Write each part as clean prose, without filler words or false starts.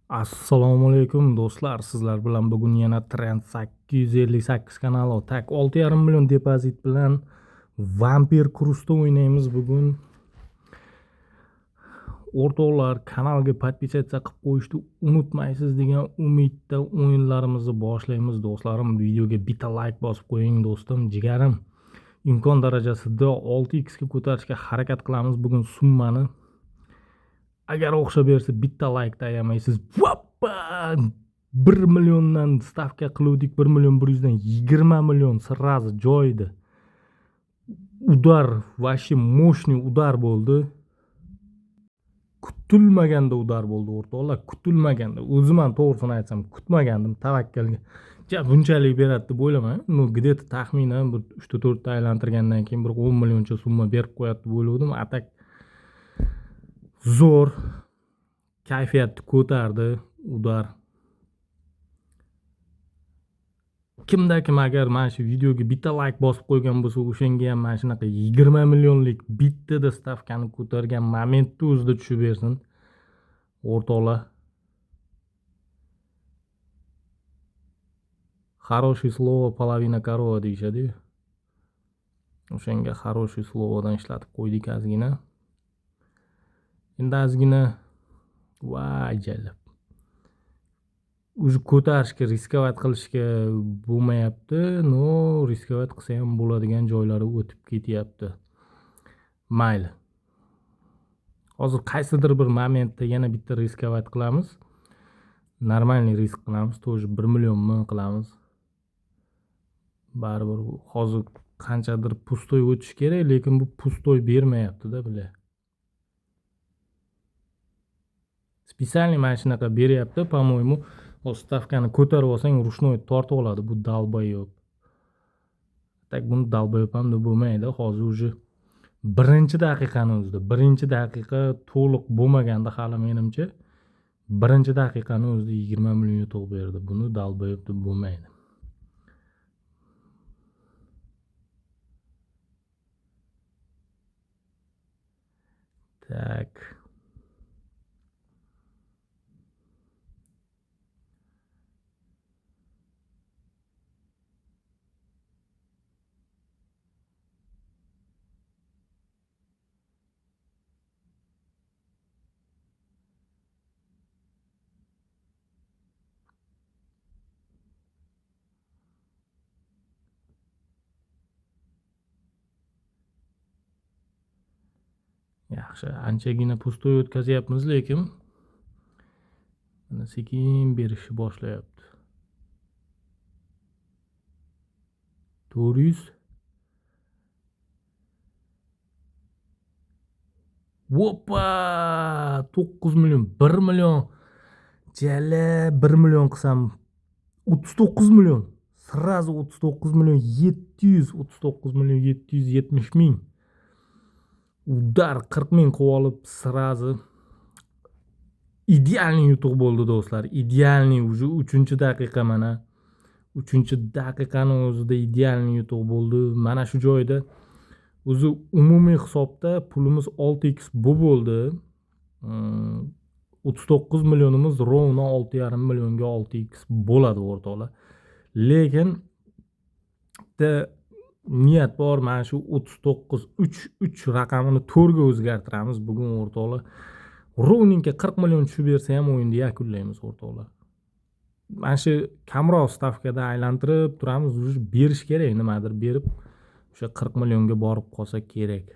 Assalomu alaykum do'stlar, sizlar bilan bugun yana Trend 858 kanali. Tak 6,5 million depozit bilan Vampir Cruise'da o'ynaymiz bugun. O'rtoqlar, kanalga podpisatsiya qilib qo'yishni unutmaysiz degan umidda o'yinlarimizni boshlaymiz do'stlarim. Videoga bitta like bosib qo'ying do'stim, jigarim. Imkon darajasida 6x ga ko'tarishga harakat qilamiz bugun summani. Agar o'xshab bersa bitta like ayamaysiz. Voppa! 1 milliondan stavka qiluvdik, 1 million 100 dan 20 million сразу joyida. Udar, вообще мощный udar bo'ldi. Kutilmaganda udar bo'ldi o'rtoqlar, kutilmaganda. O'zim ham to'g'risini aytsam kutmagandim, tavakkalga. Ja bunchalik beradi deb o'ylamagan. Ну, где-то taxminan bir 3 ta 4 ta aylantirgandan keyin bir 10 millioncha summa berib qo'yadi deb o'yladim. A tak zo'r kayfiyatni ko'tardi udar. Kimda kim agar mana shu videoga bitta like bosib qo'ygan bo'lsa, o'shanga ham mana shunaqa 20 millionlik bittada stavkani ko'targan momentni o'zida tushib bersin o'rtoqlar. Хорошее слово половина корова deyishadi-yu. O'shanga хорошее словоdan ishlatib qo'ydik ozgina. Endi ozgina voy jalab. Уже ko'tarishga, riskovat qilishga bo'lmayapti, no riskovat qilsa ham bo'ladigan joylari o'tib ketyapti. Mayli. Hozir qaysidir bir momentda yana bitta riskovat qilamiz. Normalniy risk qilamiz, тоже 1 millionmi qilamiz. Baribir hozir qanchadir pustoy o'tish kerak, lekin bu pustoy bermayapti-da bular. Специально mana shunaqa beryapti, по-моему. Hozir stavkani ko'tarib olsang, rushnoy tortib oladi bu dalbayob. Tak buni dalbayob ham deb bo'lmaydi. Hozir уже birinchi daqiqani o'zida, birinchi daqiqa to'liq bo'lmaganda hali menimcha birinchi daqiqani o'zida 20 million yutuq berdi. Buni dalbayob deb bo'lmaydi. Tak. Yaxshi, anchagina pustoy o'tkazyapmiz, lekin mana sekin berishni boshlayapti. 400. Vopa! 9 million, 1 million. Jala 1 million qilsam 39 million. Сразу 39 million 700, 39 million 770 ming. Udar 40 ming qilib olib сразу idealniy yutuq bo'ldi do'stlar. Idealniy уже 3-daqiqa mana. 3-daqiqani o'zida idealniy yutuq bo'ldi. Mana shu joyda o'zi umumiy hisobda pulimiz 6x bu bo'ldi. 39 millionimiz ровно 6,5 millionga 6x bo'ladi o'rtoqlar. Lekin bitta niyat bor, mana shu 39 3 3 raqamini 4 ga o'zgartiramiz bugun o'rtoqlar. Ровненько 40 million tushib bersa ham o'yinni yakunlaymiz o'rtoqlar. Mana shu kamroq stavkada aylantirib turamiz, уже berish kerak, nimadir berib o'sha 40 millionga borib qolsa kerak.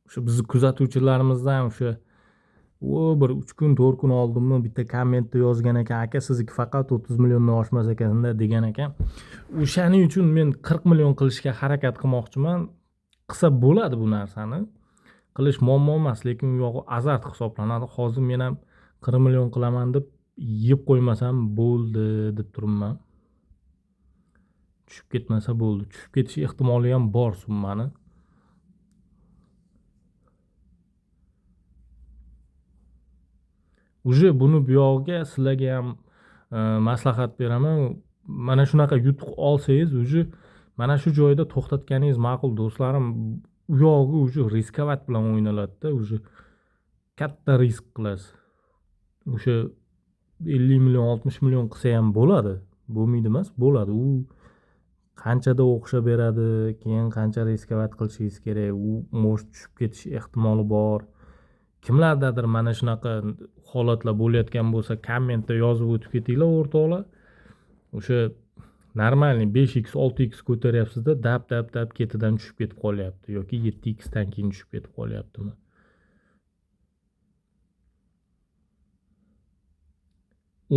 O'sha bizni kuzatuvchilarimizdan o'sha o bir 3 kun 4 kun oldinmi bitta kommentda yozgan ekan, aka sizniki faqat 30 milliondan oshmas ekanda degan ekan. O'shaning uchun men 40 million qilishga harakat qilmoqchiman. Qilsa bo'ladi bu narsani. Qilish muammo emas, lekin u yog'i azart hisoblanadi. Hozir men ham 40 million qilaman deb yeb qo'ymasam bo'ldi deb turibman. Tushib ketmasa bo'ldi. Tushib ketish ehtimoli ham bor summani. Уже buni bu yog'iga sizlarga ham maslahat beraman. Mana shunaqa yutuq olsangiz, уже mana shu joyda to'xtatganingiz ma'qul do'stlarim. U yog'i уже рисковать bilan o'ynaladida, уже katta risk qilasiz. O'sha 50 million, 60 million qilsa ham bo'ladi. Bo'lmaydi emas, bo'ladi. U qanchada o'xshab beradi, keyin qancha рисковать qilishingiz kerak, u может tushib ketish ehtimoli bor. Kimlardadir mana shunaqa holatlar bo'layotgan bo'lsa, kommentda yozib o'tib ketinglar o'rtoqlar. O'sha нормальный 5x, 6x ko'taryapsizda, dab dab dab ketidan tushib ketib qolyapti yoki 7x dan keyin tushib ketib qolyaptimi?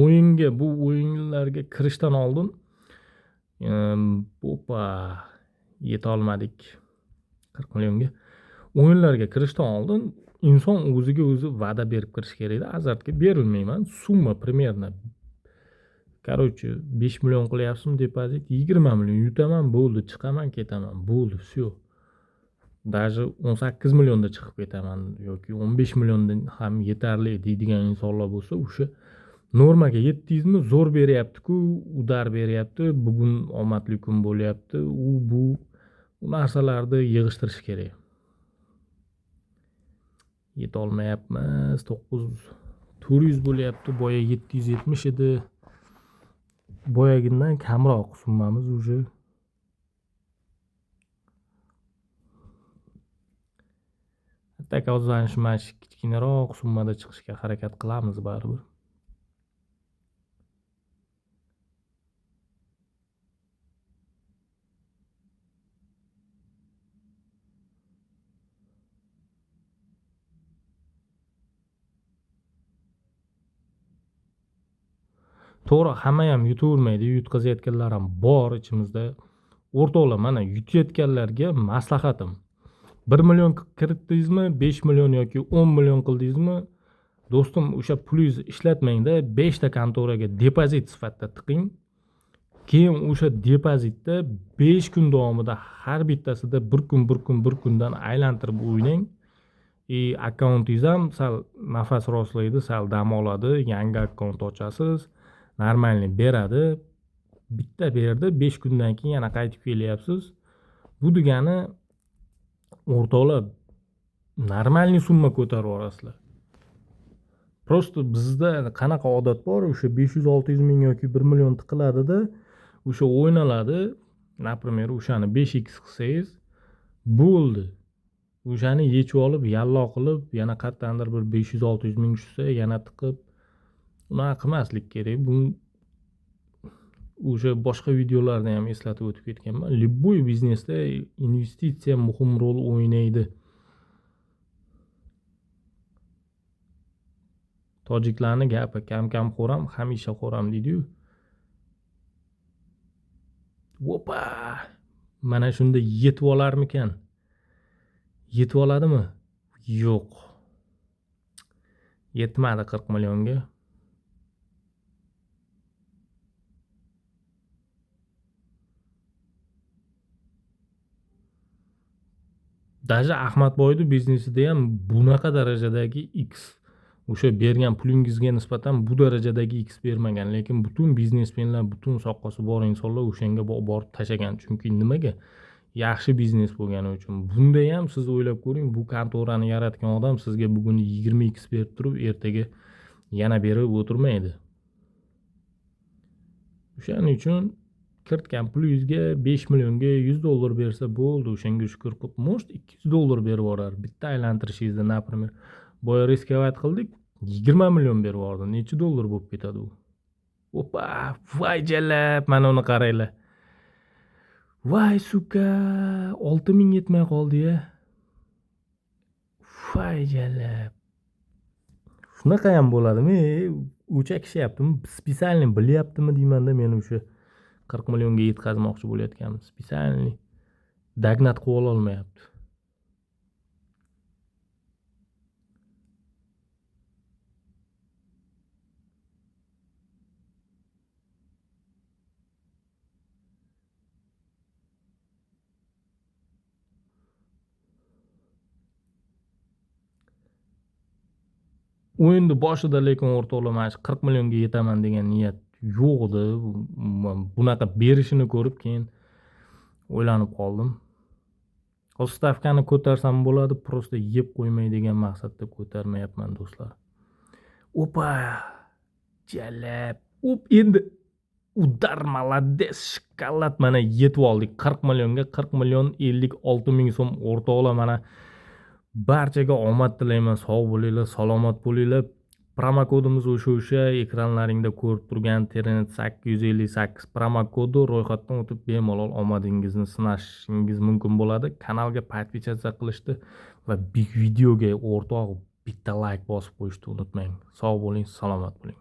O'yinga, bu o'yinlarga kirishdan oldin opa, yeta olmadik 40 millionga. O'yinlarga kirishdan oldin inson o'ziga o'zi va'da berib kirish kerakda. Azartga berilmayman. Summa примерно, короче, 5 million qilyapsizmi depozit, 20 million yutaman, bo'ldi, chiqaman, ketaman, bo'ldi, всё. Даже 18 millionda chiqib ketaman yoki 15 milliondan ham yetarli deydigan insonlar bo'lsa, o'sha normaga yetdingizmi, zo'r beryapti-ku, udar beryapti, bugun omadli kun bo'lyapti, u bu narsalarni yig'ishtirish kerak. Yetolmayapmiz, 9400 bo'lyapti, boya 770 edi. Boyagidan kamroq summamiz уже. Tak hozir mana shu kichkinaroq summada chiqishga harakat qilamiz baribir. To'g'ri, hamma ham yutavermaydi, yutqazayotganlar ham bor ichimizda. O'rtoqlar, mana yutayotganlarga maslahatim. 1 million kiritdingizmi, 5 million yoki 10 million qildingizmi, do'stim, o'sha pulingizni ishlatmangda, 5 ta kontoraga depozit sifatida tiqing. Keyin o'sha depozitda 5 kun davomida har bittasida bir kun, bir kun, bir kundan aylantirib o'ynang. Akkauntingiz ham sal nafas rostlaydi, sal dam oladi, yangi akkaunt ochasiz. Normalni beradi. Bitta berdi, 5 kundan keyin yana qaytib kelyapsiz. Bu degani o'rtoqlar, normalniy summa ko'tarib yuborasizlar. Просто bizda qanaqa odat bor, o'sha 500-600 ming yoki 1 million tiqiladida, o'sha o'ynaladi. Например, o'shani 5x qilsangiz bo'ldi. O'shani yechib olib, yallo qilib, yana qayerdandir bir 500-600 ming tushsa, yana tiqib, unaqa qilmaslik kerak. Bu o'sha boshqa videolarda ham eslatib o'tib ketganman. Любой biznesda investitsiya muhim rol o'ynaydi. Tojiklarning gapi kam-kam xo'ram, hamisha xo'ram deydi-yu. Opa! Mana shunda yetib olarmikan? Yetib oladimi? Yo'q. Yetmadi 40 millionga. Даже Ahmadboyning biznesida ham bunaqa darajadagi X, o'sha bergan pulingizga nisbatan bu darajadagi X bermagan, lekin butun biznesmenlar, butun soqqasi bor insonlar o'shanga borib tashagan. Chunki nimaga? Yaxshi biznes bo'lgani uchun. Bunda ham siz o'ylab ko'ring, bu kontorani yaratgan odam sizga bugun 20 X berib turib, ertaga yana berib o'tirmaydi. O'shaning uchun kiritgan pulingizga 5 millionga 100 dollar bersa bo'ldi, o'shanga shukr qilib, может 200 dollar berib yuborar bitta aylantirishingizda. Например, boya рисковать qildik, 20 million berib yubordi, necha dollar bo'lib ketadi u? Opa, voy jalab, mana uni qaranglar. Voy suka, 6000 yetmay qoldi-ya. Voy jalab. Shunaqa ham bo'ladimi? O'chakishyaptimi? Специально bilyaptimi deymanda, men o'sha 40 millionga yetkazmoqchi bo'layotganmiz. Специально догнать qilib ololmayapti. O'yinni boshida lekin o'rtoqlar, mana shu 40 millionga yetaman degan niyat yo'q edi. Bunaqa berishini ko'rib keyin o'ylanib qoldim. Hozir stavkani ko'tarsam bo'ladi, просто yeb qo'ymay degan maqsadda ko'tarmayapman, do'stlar. Opa, jalab. Op, endi удар, молодец, shokolad. Mana yetib oldik 40 millionga, 40 million 56 ming so'm, o'rtoqlar. Mana barchaga omad tilayman. Sog' bo'linglar, salomat bo'linglar. Promokodimiz o'sha ekranlaringda ko'rib turgan Ternet 858 promokodi. Ro'yxatdan o'tib, bemalol omadingizni sinashingiz mumkin bo'ladi. Kanalga подписаться qilishni va big videoga, o'rtoq, bitta layk bosib qo'yishni unutmang. Sog' bo'ling, salomat bo'ling.